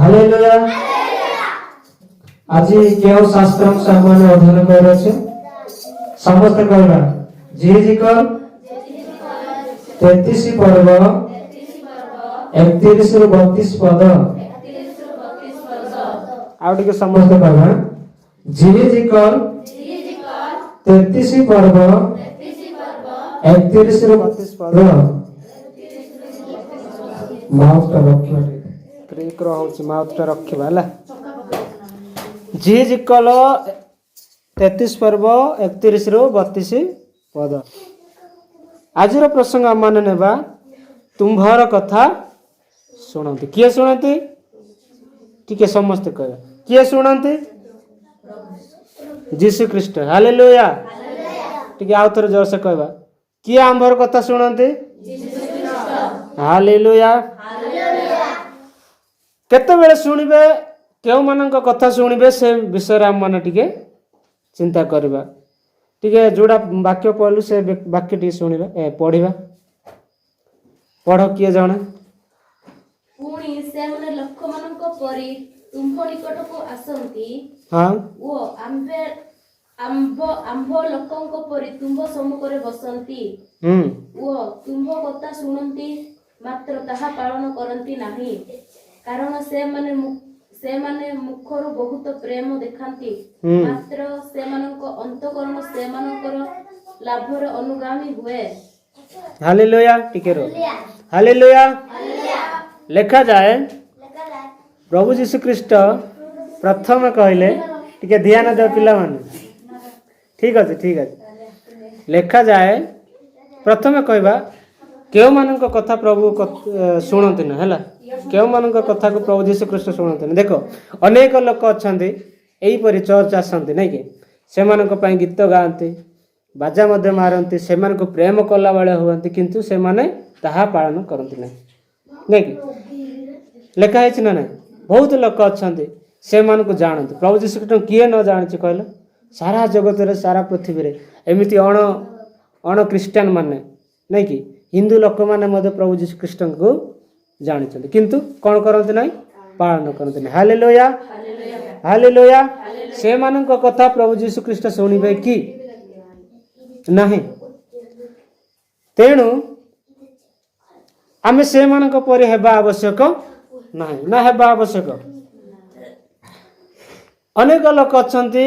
Hallelujah. ଆଜି କେଉଁ ଶାସ୍ତ୍ରାଂଶ ଆମମାନେ ଅଧ୍ୟୟନ କରୁଅଛେ? ସମସ୍ତେ କହିବା, ଯିହିଜିକଲ 33 ପର୍ବ, 31ରୁ 32 ପଦ। ଆଉ ଟିକେ ସମସ୍ତେ କହିବା, ଯିହିଜିକଲ 33 ପର୍ବ, 31ରୁ 32 ପଦ। ମାଉଥଟା ରଖିବା ଟିକେ। କ୍ରିକ୍ ହଉଛି, ମାଉଥଟା ରଖିବା। ହେଲା, ଯିହିଜିକଲ 33 ପର୍ବ, 31ରୁ 32 ପଦ। ଆଜିର ପ୍ରସଙ୍ଗ ଆମମାନେ ନେବା, ତୁମ୍ଭର କଥା ଶୁଣନ୍ତି। କିଏ ଶୁଣନ୍ତି? ଟିକେ ସମସ୍ତେ କହିବା, କିଏ ଶୁଣନ୍ତି? ଯୀଶୁ ଖ୍ରୀଷ୍ଟ। ହାଲେଲୁୟା। ଟିକେ ଆଉ ଥରେ ଜୋରସେ କହିବା, କିଏ ଆମ୍ଭର କଥା ଶୁଣନ୍ତି? ହାଲେଲୁୟା। କେତେବେଳେ ଶୁଣିବେ, କେଉଁମାନଙ୍କ କଥା ଶୁଣିବେ, ସେ ବିଷୟରେ ଆମମାନେ ଟିକେ ଚିନ୍ତା କରିବା। ଟିକେ ଯୋଉଟା ବାକ୍ୟ ପଢ଼ିଲୁ, ସେ ବାକ୍ୟ ଟିକେ ଶୁଣିବା, ପଢ଼ିବା। ପଢ଼ କିଏ ଜଣେ। ପୁଣି ସେମାନେ ଲୋକମାନଙ୍କ ପରି ତୁମ୍ଭ ନିକଟକୁ ଆସନ୍ତି ଓ ଆମ୍ଭେ ଆମ୍ଭ ଆମ୍ଭ ଲୋକଙ୍କ ପରି ତୁମ୍ଭ ସମ୍ମୁଖରେ ବସନ୍ତି ଓ ତୁମ୍ଭ କଥା ଶୁଣନ୍ତି, ମାତ୍ର ତାହା ପାଳନ କରନ୍ତି ନାହିଁ। କାରଣ ସେମାନେ ମୁଖରୁ ବହୁତ ପ୍ରେମ ଦେଖାନ୍ତି, ମାତ୍ର ସେମାନଙ୍କ ଅନ୍ତଃକରଣ ସେମାନଙ୍କର ଲାଭର ଅନୁଗାମୀ ହୁଏ। ହାଲେଲୁୟା। ଟିକେ ରୁହ। ହାଲେଲୁୟା। ଲେଖାଯାଏ, ପ୍ରଭୁ ଯୀଶୁ ଖ୍ରୀଷ୍ଟ ପ୍ରଥମେ କହିଲେ, ଟିକେ ଧ୍ୟାନ ଦିଅ ପିଲାମାନେ। ଠିକ ଅଛି, ଠିକ ଅଛି। ଲେଖାଯାଏ, ପ୍ରଥମେ କହିବା, କେଉଁମାନଙ୍କ କଥା ପ୍ରଭୁ ଶୁଣନ୍ତି ନା। ହେଲା, କେଉଁମାନଙ୍କ କଥାକୁ ପ୍ରଭୁ ଯୀଶୁ ଖ୍ରୀଷ୍ଟ ଶୁଣନ୍ତିନି? ଦେଖ, ଅନେକ ଲୋକ ଅଛନ୍ତି, ଏହିପରି ଚର୍ଚ୍ଚ ଆସନ୍ତି, ନାଇଁ କି? ସେମାନଙ୍କ ପାଇଁ ଗୀତ ଗାଆନ୍ତି, ବାଜା ମଧ୍ୟ ମାରନ୍ତି, ସେମାନଙ୍କୁ ପ୍ରେମ କଲା ଭଳିଆ ହୁଅନ୍ତି, କିନ୍ତୁ ସେମାନେ ତାହା ପାଳନ କରନ୍ତି ନାହିଁ, ନାଇଁ କି? ଲେଖା ହେଇଛି ନା ନାଇଁ? ବହୁତ ଲୋକ ଅଛନ୍ତି, ସେମାନଙ୍କୁ ଜାଣନ୍ତି। ପ୍ରଭୁ ଯୀଶୁ ଖ୍ରୀଷ୍ଟଙ୍କୁ କିଏ ନ ଜାଣିଛି କହିଲ? ସାରା ଜଗତରେ, ସାରା ପୃଥିବୀରେ ଏମିତି ଅଣ ଅଣ ଖ୍ରୀଷ୍ଟିଆନ ମାନେ, ନାଇଁ କି, ହିନ୍ଦୁ ଲୋକମାନେ ମଧ୍ୟ ପ୍ରଭୁ ଯୀଶୁ ଖ୍ରୀଷ୍ଟଙ୍କୁ ଜାଣିଛନ୍ତି, କିନ୍ତୁ କ'ଣ କରନ୍ତି ନାହିଁ? ପାଳନ କରନ୍ତି ନାହିଁ। Hallelujah, hallelujah. ସେମାନଙ୍କ କଥା ପ୍ରଭୁ ଯୀଶୁ ଖ୍ରୀଷ୍ଟ ଶୁଣିବେ କି ନାହିଁ? ତେଣୁ ଆମେ ସେମାନଙ୍କ ପରି ହେବା ଆବଶ୍ୟକ ନାହିଁ ନା ହେବା ଆବଶ୍ୟକ? ଅନେକ ଲୋକ ଅଛନ୍ତି,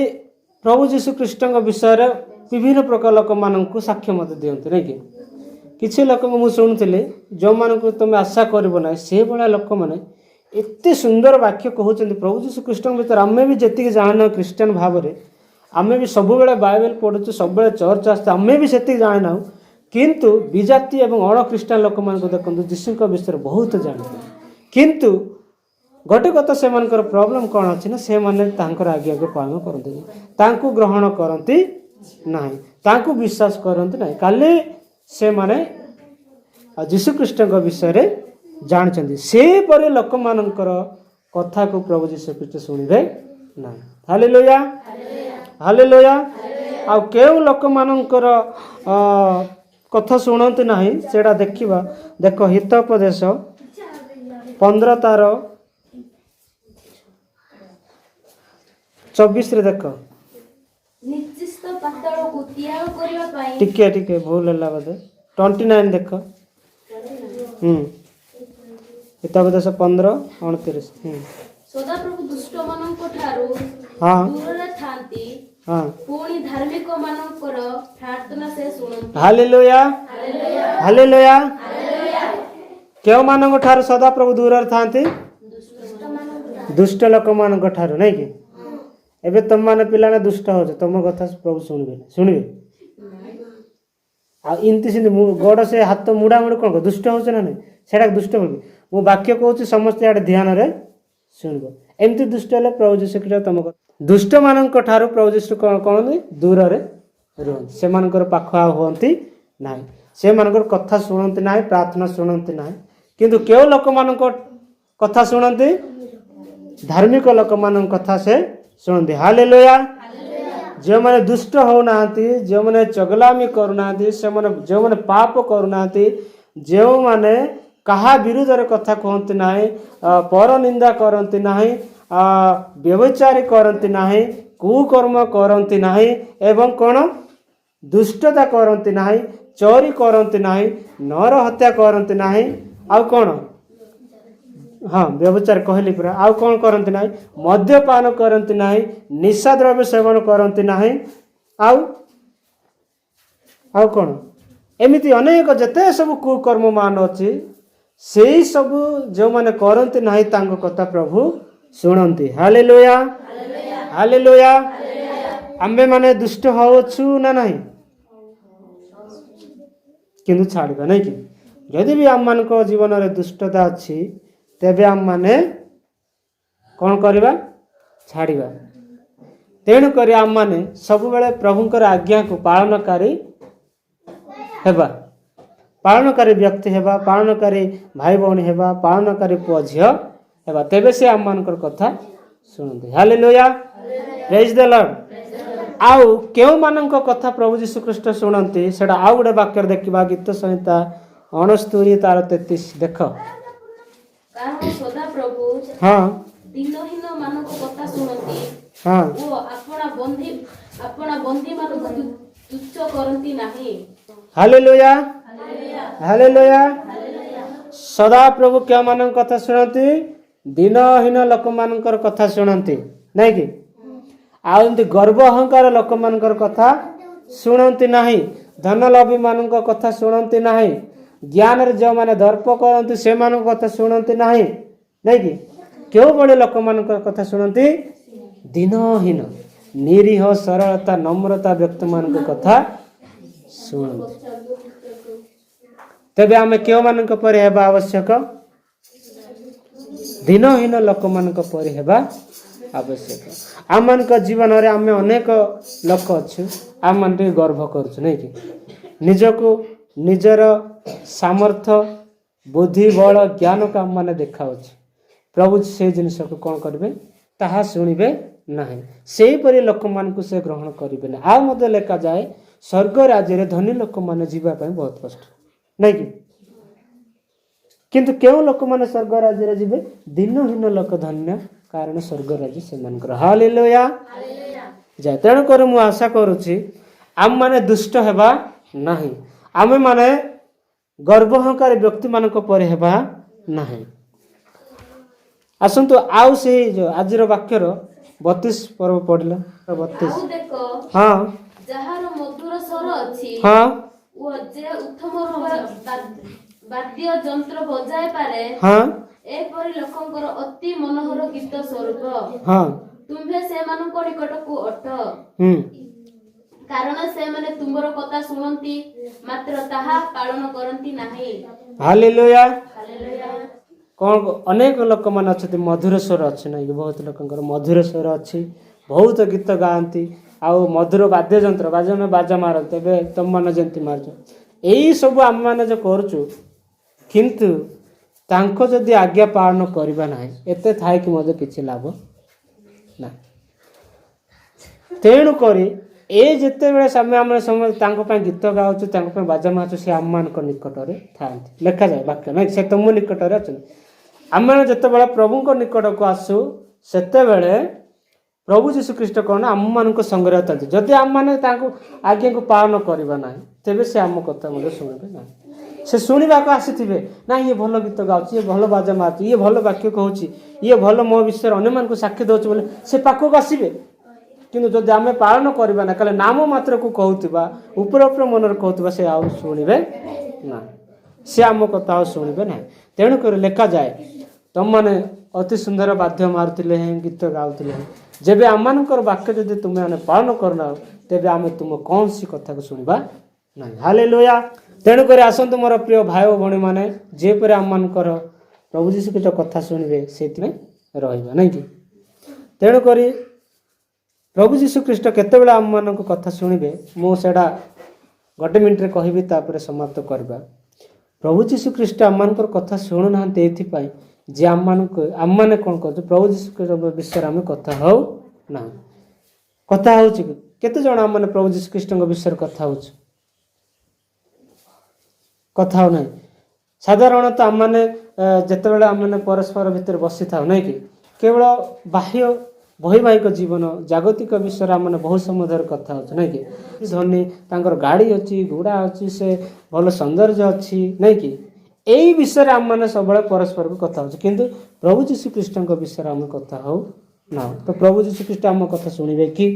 ପ୍ରଭୁ ଯୀଶୁ ଖ୍ରୀଷ୍ଟଙ୍କ ବିଷୟରେ ବିଭିନ୍ନ ପ୍ରକାର ଲୋକମାନଙ୍କୁ ସାକ୍ଷ୍ୟ ମଧ୍ୟ ଦିଅନ୍ତି, ନାଇଁ କି? କିଛି ଲୋକଙ୍କୁ ମୁଁ ଶୁଣୁଥିଲି, ଯେଉଁମାନଙ୍କୁ ତୁମେ ଆଶା କରିବ ନାହିଁ, ସେଭଳିଆ ଲୋକମାନେ ଏତେ ସୁନ୍ଦର ବାକ୍ୟ କହୁଛନ୍ତି ପ୍ରଭୁ ଯୀଶୁ ଖ୍ରୀଷ୍ଟଙ୍କ ଭିତରେ। ଆମେ ବି ଯେତିକି ଜାଣିନାହୁଁ, ଖ୍ରୀଷ୍ଟିଆନ ଭାବରେ ଆମେ ବି ସବୁବେଳେ ବାଇବେଲ ପଢ଼ୁଛୁ, ସବୁବେଳେ ଚର୍ଚ୍ଚ ଆସୁଛୁ, ଆମେ ବି ସେତିକି ଜାଣିନାହୁଁ। କିନ୍ତୁ ବିଜାତି ଏବଂ ଅଣ ଖ୍ରୀଷ୍ଟିଆନ ଲୋକମାନଙ୍କୁ ଦେଖନ୍ତୁ, ଯୀଶୁଙ୍କ ବିଷୟରେ ବହୁତ ଜାଣିଛନ୍ତି। କିନ୍ତୁ ଗୋଟେ କଥା, ସେମାନଙ୍କର ପ୍ରୋବ୍ଲେମ୍ କ'ଣ ଅଛି ନା, ସେମାନେ ତାଙ୍କର ଆଜ୍ଞାକୁ ପାଳନ କରନ୍ତିନି, ତାଙ୍କୁ ଗ୍ରହଣ କରନ୍ତି ନାହିଁ, ତାଙ୍କୁ ବିଶ୍ୱାସ କରନ୍ତି ନାହିଁ। କାଲି ସେମାନେ ଯୀଶୁଖ୍ରୀଷ୍ଟଙ୍କ ବିଷୟରେ ଜାଣିଛନ୍ତି। ସେପରି ଲୋକମାନଙ୍କର କଥାକୁ ପ୍ରଭୁ ଯୀଶୁଖ୍ରୀଷ୍ଟ ଶୁଣିବେ ନାହିଁ। Hallelujah, hallelujah. ଆଉ କେଉଁ ଲୋକମାନଙ୍କର କଥା ଶୁଣନ୍ତି ନାହିଁ, ସେଇଟା ଦେଖିବା। ଦେଖ, ହିତୋପଦେଶ 15 ତାର 24ରେ ଦେଖ। ନିଶ୍ଚିତ ପାତାଳକୁ ତ୍ୟାଗ କରିବା ପାଇଁ ଟିକେ ଟିକେ ଭୁଲ ହେଲା ବୋଧେ। 29 ଦେଖ। ହିତୋପଦେଶ 15:29। ସଦାପ୍ରଭୁ ଦୁଷ୍ଟମାନଙ୍କ ଠାରୁ ଦୂରରେ ଥାନ୍ତି, ପୁଣି ଧାର୍ମିକ ମାନଙ୍କର ପ୍ରାର୍ଥନା ସେ ଶୁଣନ୍ତି। Hallelujah, hallelujah. କେଉଁମାନଙ୍କ ଠାରୁ ସଦାପ୍ରଭୁ ଦୂରରେ ଥାନ୍ତି? ଦୁଷ୍ଟ ଲୋକମାନଙ୍କ ଠାରୁ, ନାଇଁ କି? ଏବେ ତମମାନେ ପିଲାମାନେ ଦୁଷ୍ଟ ହଉଛ, ତମ କଥା ପ୍ରଭୁ ଶୁଣିବେ? ଶୁଣିବେ? ଆଉ ଏମିତି ସେମିତି ମୁଁ ଗୋଡ଼ ସେ ହାତ ମୁଡ଼ା ମୁଡ଼ି କ'ଣ ଦୁଷ୍ଟ ହଉଛ ନା ନାଇଁ? ସେଇଟା ଦୁଷ୍ଟ ବୋଲି ମୁଁ ବାକ୍ୟ କହୁଛି, ସମସ୍ତେ ଆଡ଼େ ଧ୍ୟାନରେ ଶୁଣିବ। ଏମିତି ଦୁଷ୍ଟ ହେଲେ ପ୍ରଭୁ ଯୀଶୁ ଖ୍ରୀଷ୍ଟ ତମ ଦୁଷ୍ଟମାନଙ୍କ ଠାରୁ ପ୍ରଭୁ ଯୀଶୁ କ'ଣ କରନ୍ତି? ଦୂରରେ ରୁହନ୍ତି। ସେମାନଙ୍କର ପାଖ ଆଉ ହୁଅନ୍ତି ନାହିଁ, ସେମାନଙ୍କର କଥା ଶୁଣନ୍ତି ନାହିଁ, ପ୍ରାର୍ଥନା ଶୁଣନ୍ତି ନାହିଁ। କିନ୍ତୁ କେଉଁ ଲୋକମାନଙ୍କ କଥା ଶୁଣନ୍ତି? ଧାର୍ମିକ ଲୋକମାନଙ୍କ କଥା ସେ ଶୁଣନ୍ତି। ହାଲେଲୁୟା। ଯେଉଁମାନେ ଦୁଷ୍ଟ ହେଉନାହାନ୍ତି, ଯେଉଁମାନେ ଚଗଲାମି କରୁନାହାନ୍ତି, ସେମାନେ ଯେଉଁମାନେ ପାପ କରୁନାହାନ୍ତି, ଯେଉଁମାନେ କାହା ବିରୁଦ୍ଧରେ କଥା କୁହନ୍ତି ନାହିଁ, ପର ନିନ୍ଦା କରନ୍ତି ନାହିଁ, ବ୍ୟଭିଚାରୀ କରନ୍ତି ନାହିଁ, କୁକର୍ମ କରନ୍ତି ନାହିଁ ଏବଂ କ'ଣ ଦୁଷ୍ଟତା କରନ୍ତି ନାହିଁ, ଚୋରି କରନ୍ତି ନାହିଁ, ନର ହତ୍ୟା କରନ୍ତି ନାହିଁ, ଆଉ କ'ଣ? ହଁ, ବ୍ୟଭିଚାର କହିଲି ପୁରା। ଆଉ କ'ଣ କରନ୍ତି ନାହିଁ? ମଦ୍ୟପାନ କରନ୍ତି ନାହିଁ, ନିଶା ଦ୍ରବ୍ୟ ସେବନ କରନ୍ତି ନାହିଁ, ଆଉ କ'ଣ? ଏମିତି ଅନେକ ଯେତେ ସବୁ କୁକର୍ମ ମାନ ଅଛି, ସେଇ ସବୁ ଯେଉଁମାନେ କରନ୍ତି ନାହିଁ, ତାଙ୍କ କଥା ପ୍ରଭୁ ଶୁଣନ୍ତି। ହାଲେ ଲୋୟା, ହାଲେ ଲୋୟା। ଆମ୍ଭେମାନେ ଦୁଷ୍ଟ ହେଉଛୁ ନା ନାହିଁ? କିନ୍ତୁ ଛାଡ଼ିବା ନାଇଁ କି? ଯଦି ବି ଆମମାନଙ୍କ ଜୀବନରେ ଦୁଷ୍ଟତା ଅଛି, ତେବେ ଆମମାନେ କ'ଣ କରିବା? ଛାଡ଼ିବା। ତେଣୁକରି ଆମମାନେ ସବୁବେଳେ ପ୍ରଭୁଙ୍କର ଆଜ୍ଞାକୁ ପାଳନକାରୀ ହେବା, ପାଳନକାରୀ ବ୍ୟକ୍ତି ହେବା, ପାଳନକାରୀ ଭାଇ ଭଉଣୀ ହେବା, ପାଳନକାରୀ ପୁଅ ଝିଅ ହେବା। ତେବେ ସେ ଆମମାନଙ୍କର କଥା ଶୁଣନ୍ତି। ହାଲେ ଲୋୟା, ପ୍ରେଜ୍ ଦ ଲର୍ଡ। ଆଉ କେଉଁମାନଙ୍କ କଥା ପ୍ରଭୁ ଯୀଶୁ ଖ୍ରୀଷ୍ଟ ଶୁଣନ୍ତି, ସେଇଟା ଆଉ ଗୋଟେ ବାକ୍ୟରେ ଦେଖିବା। ଗୀତ ସଂହିତା 69 ତାର 33 ଦେଖ। କାରଣ ସଦାପ୍ରଭୁ ଦୀନହୀନ ମାନଙ୍କ କଥା ଶୁଣନ୍ତି ଓ ଆପଣା ବନ୍ଦୀ ମାନଙ୍କୁ ତୁଚ୍ଛ କରନ୍ତି ନାହିଁ। Hallelujah, hallelujah. ସଦାପ୍ରଭୁ କେଉଁମାନଙ୍କ କଥା ଶୁଣନ୍ତି? ଦୀନହୀନ ଲୋକମାନଙ୍କର କଥା ଶୁଣନ୍ତି, ନାଇଁ କି? ଆଉ ଏମିତି ଗର୍ବ ଅହଙ୍କାର ଲୋକମାନଙ୍କର କଥା ଶୁଣନ୍ତି ନାହିଁ। ଧନଲୋଭୀ ମାନଙ୍କ କଥା ଶୁଣନ୍ତି ନାହିଁ। ଜ୍ଞାନରେ ଯେଉଁମାନେ ଦର୍ପ କରନ୍ତି, ସେମାନଙ୍କ କଥା ଶୁଣନ୍ତି ନାହିଁ, ନାଇଁ କି? କେଉଁଭଳି ଲୋକମାନଙ୍କର କଥା ଶୁଣନ୍ତି? ଦୀନହୀନ, ନିରୀହ, ସରଳତା, ନମ୍ରତା ବ୍ୟକ୍ତିମାନଙ୍କ କଥା ଶୁଣନ୍ତି। ତେବେ ଆମେ କେଉଁମାନଙ୍କ ପରି ହେବା ଆବଶ୍ୟକ? ଦୀନହୀନ ଲୋକମାନଙ୍କ ପରି ହେବା ଆବଶ୍ୟକ। ଆମମାନଙ୍କ ଜୀବନରେ ଆମେ ଅନେକ ଲୋକ ଅଛୁ, ଆମମାନେ ଟିକେ ଗର୍ବ କରୁଛୁ, ନାଇଁ କି? ନିଜକୁ, ନିଜର ସାମର୍ଥ୍ୟ, ବୁଦ୍ଧି, ବଳ, ଜ୍ଞାନକୁ ଆମମାନେ ଦେଖାଉଛୁ। ପ୍ରଭୁ ସେ ଜିନିଷକୁ କ'ଣ କରିବେ? ତାହା ଶୁଣିବେ ନାହିଁ। ସେହିପରି ଲୋକମାନଙ୍କୁ ସେ ଗ୍ରହଣ କରିବେ ନାହିଁ। ଆଉ ମଧ୍ୟ ଲେଖାଯାଏ, ସ୍ୱର୍ଗ ରାଜ୍ୟରେ ଧନୀ ଲୋକମାନେ ଯିବା ପାଇଁ ବହୁତ କଷ୍ଟ, ନାଇଁ କି? କିନ୍ତୁ କେଉଁ ଲୋକମାନେ ସ୍ୱର୍ଗ ରାଜ୍ୟରେ ଯିବେ? ଦୀନହୀନ ଲୋକ ଧନ୍ୟ, କାରଣ ସ୍ୱର୍ଗ ରାଜ୍ୟ ସେମାନଙ୍କର। ହାଲେଲୁୟା ଯାଏ। ତେଣୁକରି ମୁଁ ଆଶା କରୁଛି, ଆମମାନେ ଦୁଷ୍ଟ ହେବା ନାହିଁ, ଆମେମାନେ ଗର୍ବ ଅହଙ୍କାରୀ ବ୍ୟକ୍ତିମାନଙ୍କ ପରି ହେବା ନାହିଁ। ଆସନ୍ତୁ, ଆଉ ସେଇ ଯୋଉ ଆଜିର ବାକ୍ୟର 32 ପର୍ବ ପଢିଲା, 32। ଆଉ ଦେଖ, ଯାହାର ମଧୁର ସ୍ୱର ଅଛି ଓ ଯେ ଉତ୍ତମ ରୂପରେ ବାଦ୍ୟ ଯନ୍ତ୍ର ବଜାଇ ପାରେ, ଏପରି ଲୋକଙ୍କର ଅତି ମନୋହର ଗୀତ ସ୍ୱରୂପ। ତୁମ୍ଭେ ସେମାନଙ୍କ ନିକଟକୁ ଅଟ, କାରଣ ସେମାନେ ତୁମର କଥା ଶୁଣନ୍ତି, ମାତ୍ର ତାହା ପାଳନ କରନ୍ତି ନାହିଁ। ହାଲେଲୁୟା। ହାଲେଲୁୟା। କ'ଣ ଅନେକ ଲୋକମାନେ ଅଛନ୍ତି, ମଧୁର ସ୍ୱର ଅଛି, ନାଇଁ କି? ବହୁତ ଲୋକଙ୍କର ମଧୁର ସ୍ୱର ଅଛି, ବହୁତ ଗୀତ ଗାଆନ୍ତି ଆଉ ମଧୁର ବାଦ୍ୟଯନ୍ତ୍ର ବାଜା ବାଜା ମାରନ୍ତି। ଏବେ ତମମାନେ ଯେମିତି ମାରୁଛ, ଏଇ ସବୁ ଆମେମାନେ ଯେଉଁ କରୁଛୁ, କିନ୍ତୁ ତାଙ୍କ ଯଦି ଆଜ୍ଞା ପାଳନ କରିବା ନାହିଁ, ଏତେ ଥାଇକି ମଧ୍ୟ କିଛି ଲାଭ ନାହିଁ। ତେଣୁକରି ଏ ଯେତେବେଳେ ଆମେ ସମସ୍ତେ ତାଙ୍କ ପାଇଁ ଗୀତ ଗାଉଛୁ, ତାଙ୍କ ପାଇଁ ବାଜା ମାରୁଛୁ, ସେ ଆମମାନଙ୍କ ନିକଟରେ ଥାଆନ୍ତି। ଲେଖାଯାଏ ବାକ୍ୟ, ନାଇଁ, ସେ ତୁମ ନିକଟରେ ଅଛନ୍ତି। ଆମେମାନେ ଯେତେବେଳେ ପ୍ରଭୁଙ୍କ ନିକଟକୁ ଆସୁ, ସେତେବେଳେ ପ୍ରଭୁ ଯୀଶୁ ଖ୍ରୀଷ୍ଟ କ'ଣ ଆମମାନଙ୍କ ସଙ୍ଗରେ ଅଛନ୍ତି। ଯଦି ଆମମାନେ ତାଙ୍କୁ ଆଜ୍ଞାକୁ ପାଳନ କରିବା ନାହିଁ, ତେବେ ସେ ଆମ କଥା ମଧ୍ୟ ଶୁଣିବେ ନାହିଁ। ସେ ଶୁଣିବାକୁ ଆସିଥିବେ ନା, ଇଏ ଭଲ ଗୀତ ଗାଉଛି, ଇଏ ଭଲ ବାଜା ମାରୁଛି, ଇଏ ଭଲ ବାକ୍ୟ କହୁଛି, ଇଏ ଭଲ ମୋ ବିଷୟରେ ଅନ୍ୟମାନଙ୍କୁ ସାକ୍ଷୀ ଦେଉଛି ବୋଲି ସେ ପାଖକୁ ଆସିବେ। କିନ୍ତୁ ଯଦି ଆମେ ପାଳନ କରିବା ନା, ଖାଲି ନାମ ମାତ୍ରକୁ କହୁଥିବା, ଉପରେ ଉପରେ ମନରେ କହୁଥିବା, ସେ ଆଉ ଶୁଣିବେ ନା, ସେ ଆମ କଥା ଆଉ ଶୁଣିବେ ନାହିଁ। ତେଣୁକରି ଲେଖାଯାଏ, ତମମାନେ ଅତି ସୁନ୍ଦର ବାଦ୍ୟ ମାରୁଥିଲେ ହେଁ, ଗୀତ ଗାଉଥିଲେ ହେଁ, ଯେବେ ଆମମାନଙ୍କର ବାକ୍ୟ ଯଦି ତୁମେ ମାନେ ପାଳନ କରୁନାହ, ତେବେ ଆମେ ତୁମ କୌଣସି କଥାକୁ ଶୁଣିବା ନାହିଁ। ହାଲେ ଲୋୟା। ତେଣୁକରି ଆସନ୍ତୁ ମୋର ପ୍ରିୟ ଭାଇ ଓ ଭଉଣୀମାନେ, ଯେପରି ଆମମାନଙ୍କର ପ୍ରଭୁ ଯୀଶୁ ଖ୍ରୀଷ୍ଟ କଥା ଶୁଣିବେ, ସେଇଥିପାଇଁ ରହିବା, ନାଇଁ କି? ତେଣୁକରି ପ୍ରଭୁ ଯୀଶୁ ଖ୍ରୀଷ୍ଟ କେତେବେଳେ ଆମମାନଙ୍କ କଥା ଶୁଣିବେ, ମୁଁ ସେଇଟା ଗୋଟେ ମିନିଟ୍ରେ କହିବି, ତାପରେ ସମାପ୍ତ କରିବା। ପ୍ରଭୁ ଯୀଶୁ ଖ୍ରୀଷ୍ଟ ଆମମାନଙ୍କର କଥା ଶୁଣୁନାହାନ୍ତି ଏଇଥିପାଇଁ ଯେ ଆମମାନେ କ'ଣ କରୁଛୁ? ପ୍ରଭୁ ଯୀଶୁ ଖ୍ରୀଷ୍ଟଙ୍କ ବିଷୟରେ ଆମେ କଥା ହଉ ନାହୁଁ। କଥା ହେଉଛି କି? କେତେ ଜଣ ଆମମାନେ ପ୍ରଭୁ ଯୀଶୁ ଖ୍ରୀଷ୍ଟଙ୍କ ବିଷୟରେ କଥା ହେଉଛୁ? କଥା ହଉନାହିଁ। ସାଧାରଣତଃ ଆମମାନେ ଯେତେବେଳେ ଆମମାନେ ପରସ୍ପର ଭିତରେ ବସିଥାଉ, ନାଇଁ କି, କେବଳ ବାହ୍ୟ ବୈବାହିକ ଜୀବନ, ଜାଗତିକ ବିଷୟରେ ଆମମାନେ ବହୁତ ସମୟ ଧରି କଥା ହେଉଛୁ, ନାଇଁ କି? ଧନୀ, ତାଙ୍କର ଗାଡ଼ି ଅଛି, ଘୋଡ଼ା ଅଛି, ସେ ଭଲ ସୌନ୍ଦର୍ଯ୍ୟ ଅଛି, ନାଇଁ କି? ଏଇ ବିଷୟରେ ଆମମାନେ ସବୁବେଳେ ପରସ୍ପରକୁ କଥା ହେଉଛୁ, କିନ୍ତୁ ପ୍ରଭୁ ଯୀଶୁ ଖ୍ରୀଷ୍ଟଙ୍କ ବିଷୟରେ ଆମେ କଥା ହଉ ନାହୁଁ। ତ ପ୍ରଭୁ ଯୀଶୁ ଖ୍ରୀଷ୍ଟ ଆମ କଥା ଶୁଣିବେ କି?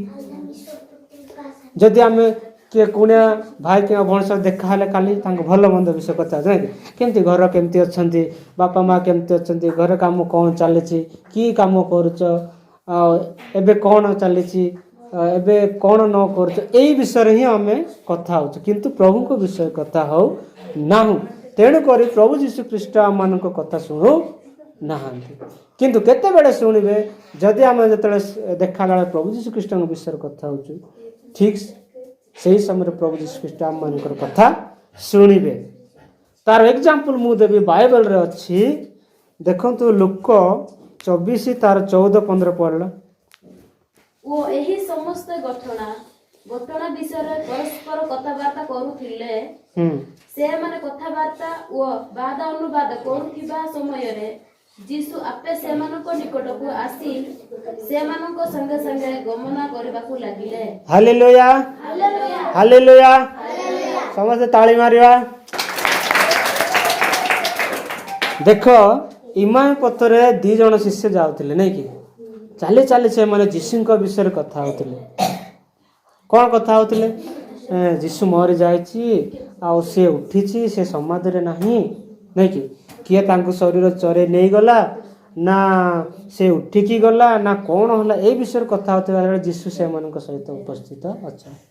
ଯଦି ଆମେ କିଏ କୁଣିଆ ଭାଇ କିମ୍ବା ଭଉଣୀ ସହ ଦେଖା ହେଲେ ଖାଲି ତାଙ୍କ ଭଲ ମନ୍ଦ ବିଷୟ କଥା ହେଉଛୁ, ନାଇଁ କି? କେମିତି ଘର, କେମିତି ଅଛନ୍ତି, ବାପା ମା କେମିତି ଅଛନ୍ତି, ଘରେ କାମ କ'ଣ ଚାଲିଛି, କି କାମ କରୁଛ, ଆଉ ଏବେ କ'ଣ ଚାଲିଛି, ଏବେ କ'ଣ ନ କରୁଛ, ଏଇ ବିଷୟରେ ହିଁ ଆମେ କଥା ହେଉଛୁ, କିନ୍ତୁ ପ୍ରଭୁଙ୍କ ବିଷୟରେ କଥା ହଉ ନାହୁଁ। ତେଣୁକରି ପ୍ରଭୁ ଯୀଶୁ ଖ୍ରୀଷ୍ଟ ଆମମାନଙ୍କ କଥା ଶୁଣୁ ନାହାନ୍ତି। କିନ୍ତୁ କେତେବେଳେ ଶୁଣିବେ? ଯଦି ଆମେ ଯେତେବେଳେ ଦେଖା ହେଲା ବେଳେ ପ୍ରଭୁ ଯୀଶୁ ଖ୍ରୀଷ୍ଟଙ୍କ ବିଷୟରେ କଥା ହେଉଛୁ, ଠିକ୍ ସେଇ ସମୟରେ ପ୍ରଭୁ ଯୀଶୁ ଖ୍ରୀଷ୍ଟ ଆମମାନଙ୍କର କଥା ଶୁଣିବେ। ତାର ଏକ୍ଜାମ୍ପଲ୍ ମୁଁ ଦେବି, ବାଇବେଲରେ ଅଛି। ଦେଖନ୍ତୁ, ଲୂକ 24 ତାର 14-15 ପଢ଼ିଲ। ଓ ଏହି ସମସ୍ତ ଘଟଣା ଘଟଣା ବିଷୟରେ ପରସ୍ପର କଥାବାର୍ତ୍ତା କରୁଥିଲେ। ସେମାନେ କଥାବାର୍ତ୍ତା ଓ ବାଦ ଅନୁବାଦ କରୁଥିବା ସମୟରେ ଯୀଶୁ ଆପେ ସେମାନଙ୍କ ନିକଟକୁ ଆସି ସେମାନଙ୍କ ସଙ୍ଗେ ସଙ୍ଗେ ଗମନ କରିବାକୁ ଲାଗିଲେ। Hallelujah, hallelujah! ସମସ୍ତେ ତାଳି ମାରିବା। ଦେଖ, ଇମାମ ପଥରେ ଦି ଜଣ ଶିଷ୍ୟ ଯାଉଥିଲେ, ନାଇଁ କି? ଚାଲି ଚାଲି ସେମାନେ ଯୀଶୁଙ୍କ ବିଷୟରେ କଥା ହଉଥିଲେ। କ'ଣ କଥା ହଉଥିଲେ? ଯୀଶୁ ମରି ଯାଇଛି ଆଉ ସେ ଉଠିଛି, ସେ ସମାଧିରେ ନାହିଁ, ନାଇଁ କି? କିଏ ତାଙ୍କୁ ଶରୀର ଚରେଇ ନେଇଗଲା ନା ସେ ଉଠିକି ଗଲା ନା କ'ଣ ହେଲା, ଏଇ ବିଷୟରେ କଥା ହଉଥିବା ବେଳେ ଯୀଶୁ ସେମାନଙ୍କ ସହିତ ଉପସ୍ଥିତ ଅଛନ୍ତି।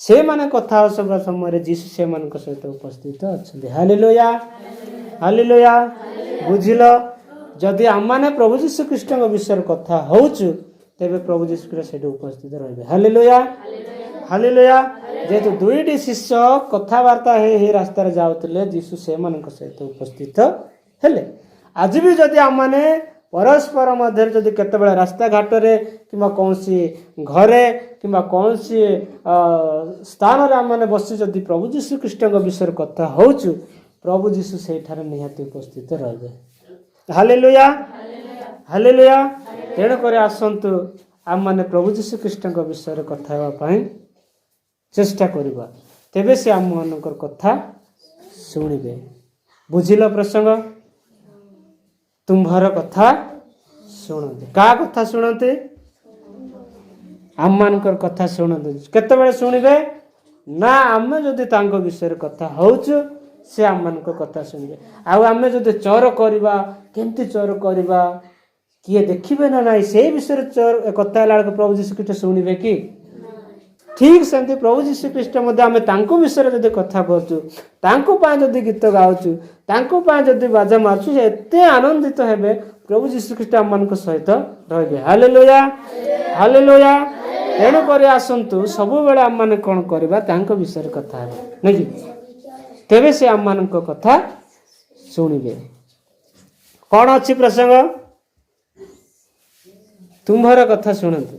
ସେମାନେ କଥା ହେବା ସମୟରେ ଯୀଶୁ ସେମାନଙ୍କ ସହିତ ଉପସ୍ଥିତ ଅଛନ୍ତି। Hallelujah, hallelujah! ବୁଝିଲ? ଯଦି ଆମମାନେ ପ୍ରଭୁ ଯୀଶୁ ଖ୍ରୀଷ୍ଟଙ୍କ ବିଷୟରେ କଥା ହଉଛୁ, ତେବେ ପ୍ରଭୁ ଯୀଶୁ ଖ୍ରୀଷ୍ଟ ସେଠି ଉପସ୍ଥିତ ରହିବେ। Hallelujah, hallelujah! ଯେହେତୁ ଦୁଇଟି ଶିଷ୍ୟ କଥାବାର୍ତ୍ତା ହେଇ ହେଇ ରାସ୍ତାରେ ଯାଉଥିଲେ, ଯୀଶୁ ସେମାନଙ୍କ ସହିତ ଉପସ୍ଥିତ ହେଲେ। ଆଜି ବି ଯଦି ଆମମାନେ ପରସ୍ପର ମଧ୍ୟରେ ଯଦି କେତେବେଳେ ରାସ୍ତାଘାଟରେ କିମ୍ବା କୌଣସି ଘରେ କିମ୍ବା କୌଣସି ସ୍ଥାନରେ ଆମମାନେ ବସି ଯଦି ପ୍ରଭୁ ଯୀଶୁ ଖ୍ରୀଷ୍ଟଙ୍କ ବିଷୟରେ କଥା ହଉଛୁ, ପ୍ରଭୁ ଯୀଶୁ ସେଇଠାରେ ନିହାତି ଉପସ୍ଥିତ ରହିବେ। Hallelujah, hallelujah! ତେଣୁକରି ଆସନ୍ତୁ, ଆମମାନେ ପ୍ରଭୁ ଯୀଶୁ ଖ୍ରୀଷ୍ଟଙ୍କ ବିଷୟରେ କଥା ହେବା ପାଇଁ ଚେଷ୍ଟା କରିବା, ତେବେ ସେ ଆମମାନଙ୍କର କଥା ଶୁଣିବେ। ବୁଝିଲ ପ୍ରସଙ୍ଗ? ତୁମ୍ଭର କଥା ଶୁଣନ୍ତି। କାହା କଥା ଶୁଣନ୍ତି? ଆମମାନଙ୍କର କଥା ଶୁଣନ୍ତି। କେତେବେଳେ ଶୁଣିବେ? ନା, ଆମେ ଯଦି ତାଙ୍କ ବିଷୟରେ କଥା ହଉଛୁ, ସେ ଆମମାନଙ୍କ କଥା ଶୁଣିବେ। ଆଉ ଆମେ ଯଦି ଚୋର କରିବା, କେମିତି ଚୋର କରିବା, କିଏ ଦେଖିବେ ନା ନାହିଁ, ସେଇ ବିଷୟରେ ଚୋର କଥା ହେଲା ବେଳକୁ ପ୍ରଭୁ ଯୀଶୁ ଖ୍ରୀଷ୍ଟ ଶୁଣିବେ କି? ଠିକ୍ ସେମିତି ପ୍ରଭୁ ଯୀଶୁ ଖ୍ରୀଷ୍ଟ ମଧ୍ୟ ଆମେ ତାଙ୍କ ବିଷୟରେ ଯଦି କଥା କରୁଛୁ, ତାଙ୍କ ପାଇଁ ଯଦି ଗୀତ ଗାଉଛୁ, ତାଙ୍କ ପାଇଁ ଯଦି ବାଜା ମାରୁଛୁ, ସେ ଏତେ ଆନନ୍ଦିତ ହେବେ। ପ୍ରଭୁ ଯୀଶୁ ଖ୍ରୀଷ୍ଟ ଆମମାନଙ୍କ ସହିତ ରହିବେ। Hallelujah, hallelujah! ତେଣୁକରି ଆସନ୍ତୁ, ସବୁବେଳେ ଆମମାନେ କ'ଣ କରିବା? ତାଙ୍କ ବିଷୟରେ କଥା ହେବା, ନାଇଁ କି? ତେବେ ସେ ଆମମାନଙ୍କ କଥା ଶୁଣିବେ। କ'ଣ ଅଛି ପ୍ରସଙ୍ଗ? ତୁମ୍ଭର କଥା ଶୁଣନ୍ତୁ।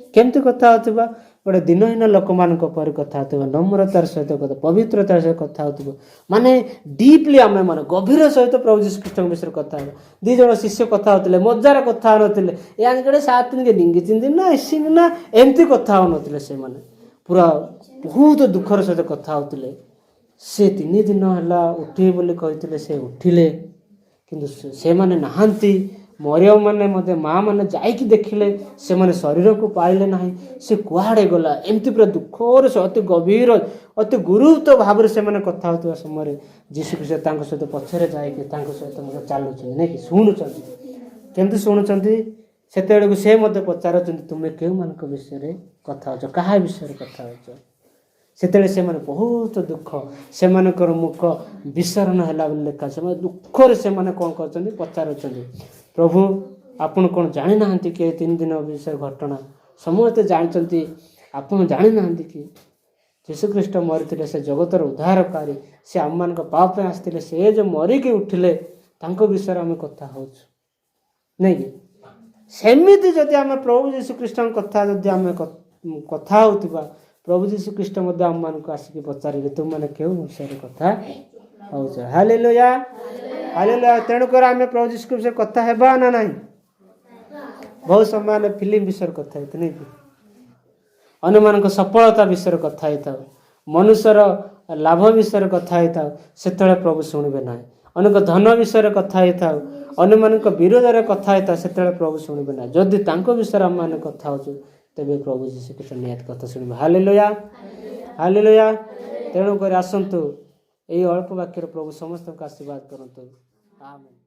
କେମିତି କଥା ହେଉଥିବା? ଗୋଟେ ଦୀନହୀନ ଲୋକମାନଙ୍କ ପରି କଥା ହେଉଥିବା, ନମ୍ରତାର ସହିତ କଥା, ପବିତ୍ରତାର ସହିତ କଥା ହେଉଥିବ। ମାନେ ଡିପଲି ଆମେ ମାନେ ଗଭୀର ସହିତ ପ୍ରଭୁ ଯୀଶୁ ଖ୍ରୀଷ୍ଟଙ୍କ ବିଷୟରେ କଥା ହେବା। ଦି ଜଣ ଶିଷ୍ୟ କଥା ହେଉଥିଲେ, ମଜାରେ କଥା ହେଉନଥିଲେ। ଏ ସାତ ନିଙ୍ଗି ଚିନ୍ଦି ନା ଏସିଙ୍ଗ ନା, ଏମିତି କଥା ହେଉନଥିଲେ। ସେମାନେ ପୁରା ବହୁତ ଦୁଃଖର ସହିତ କଥା ହେଉଥିଲେ। ସେ 3 ଦିନ ହେଲା ଉଠିବେ ବୋଲି କହିଥିଲେ, ସେ ଉଠିଲେ, କିନ୍ତୁ ସେମାନେ ନାହାନ୍ତି। ମରିୟମ ମାନେ ମଧ୍ୟ ମା ମାନେ ଯାଇକି ଦେଖିଲେ, ସେମାନେ ଶରୀରକୁ ପାଇଲେ ନାହିଁ। ସେ କୁଆଡ଼େ ଗଲା? ଏମିତି ପୁରା ଦୁଃଖରେ ସେ ଅତି ଗଭୀର, ଅତି ଗୁରୁତ୍ୱ ଭାବରେ ସେମାନେ କଥା ହେଉଥିବା ସମୟରେ ଯୀଶୁ ଖ୍ରୀଷ୍ଟ ତାଙ୍କ ସହିତ ପଛରେ ଯାଇକି ତାଙ୍କ ସହିତ ମଧ୍ୟ ଚାଲୁଛନ୍ତି, ନାଇଁ କି? ଶୁଣୁଛନ୍ତି। କେମିତି ଶୁଣୁଛନ୍ତି? ସେତେବେଳକୁ ସେ ମଧ୍ୟ ପଚାରୁଛନ୍ତି, ତୁମେ କେଉଁମାନଙ୍କ ବିଷୟରେ କଥା ହେଉଛ? କାହା ବିଷୟରେ କଥା ହେଉଛ? ସେତେବେଳେ ସେମାନେ ବହୁତ ଦୁଃଖ, ସେମାନଙ୍କର ମୁଖ ବିସରଣ ହେଲା ବୋଲି ଲେଖା। ସେମାନେ ଦୁଃଖରେ ସେମାନେ କ'ଣ କରୁଛନ୍ତି? ପଚାରୁଛନ୍ତି, ପ୍ରଭୁ, ଆପଣ କ'ଣ ଜାଣିନାହାନ୍ତି କି? ଏ 3 ଦିନ ବିଷୟ ଘଟଣା ସମସ୍ତେ ଜାଣିଛନ୍ତି, ଆପଣ ଜାଣିନାହାନ୍ତି କି? ଯୀଶୁଖ୍ରୀଷ୍ଟ ମରିଥିଲେ, ସେ ଜଗତର ଉଦ୍ଧାରକାରୀ, ସେ ଆମମାନଙ୍କ ପାପ ପାଇଁ ଆସିଥିଲେ, ସେ ଯେଉଁ ମରିକି ଉଠିଲେ, ତାଙ୍କ ବିଷୟରେ ଆମେ କଥା ହେଉଛୁ, ନାଇଁ କି? ସେମିତି ଯଦି ଆମେ ପ୍ରଭୁ ଯୀଶୁଖ୍ରୀଷ୍ଟଙ୍କ କଥା ଯଦି ଆମେ କଥା ହେଉଥିବା, ପ୍ରଭୁ ଯୀଶୁ ଖ୍ରୀଷ୍ଟ ମଧ୍ୟ ଆମମାନଙ୍କୁ ଆସିକି ପଚାରିବେ, ତୁମମାନେ କେଉଁ ବିଷୟରେ କଥା ହଉଛ? Hallelujah, hallelujah. ତେଣୁକରି ଆମେ ପ୍ରଭୁ ଯୀଶୁ ବିଷୟରେ କଥା ହେବା ନା ନାହିଁ? ବହୁତ ସମୟ ଆମେ ଫିଲ୍ମ ବିଷୟରେ କଥା ହେଇଥାଉ, ନାଇଁ କି? ଅନ୍ୟମାନଙ୍କ ସଫଳତା ବିଷୟରେ କଥା ହେଇଥାଉ, ମନୁଷ୍ୟର ଲାଭ ବିଷୟରେ କଥା ହେଇଥାଉ, ସେତେବେଳେ ପ୍ରଭୁ ଶୁଣିବେ ନାହିଁ। ଅନେକ ଧନ ବିଷୟରେ କଥା ହେଇଥାଉ, ଅନ୍ୟମାନଙ୍କ ବିରୋଧରେ କଥା ହେଇଥାଉ, ସେତେବେଳେ ପ୍ରଭୁ ଶୁଣିବେ ନାହିଁ। ଯଦି ତାଙ୍କ ବିଷୟରେ ଆମେମାନେ କଥା ହେଉଛୁ, ତେବେ ପ୍ରଭୁ ଯୀଶୁ ଖ୍ରୀଷ୍ଟ ନିହାତି କଥା ଶୁଣିବେ। Hallelujah, hallelujah. ତେଣୁକରି ଆସନ୍ତୁ, ଏଇ ଅଳ୍ପ ବାକ୍ୟରେ ପ୍ରଭୁ ସମସ୍ତଙ୍କୁ ଆଶୀର୍ବାଦ କରନ୍ତୁ। ଆମେନ୍।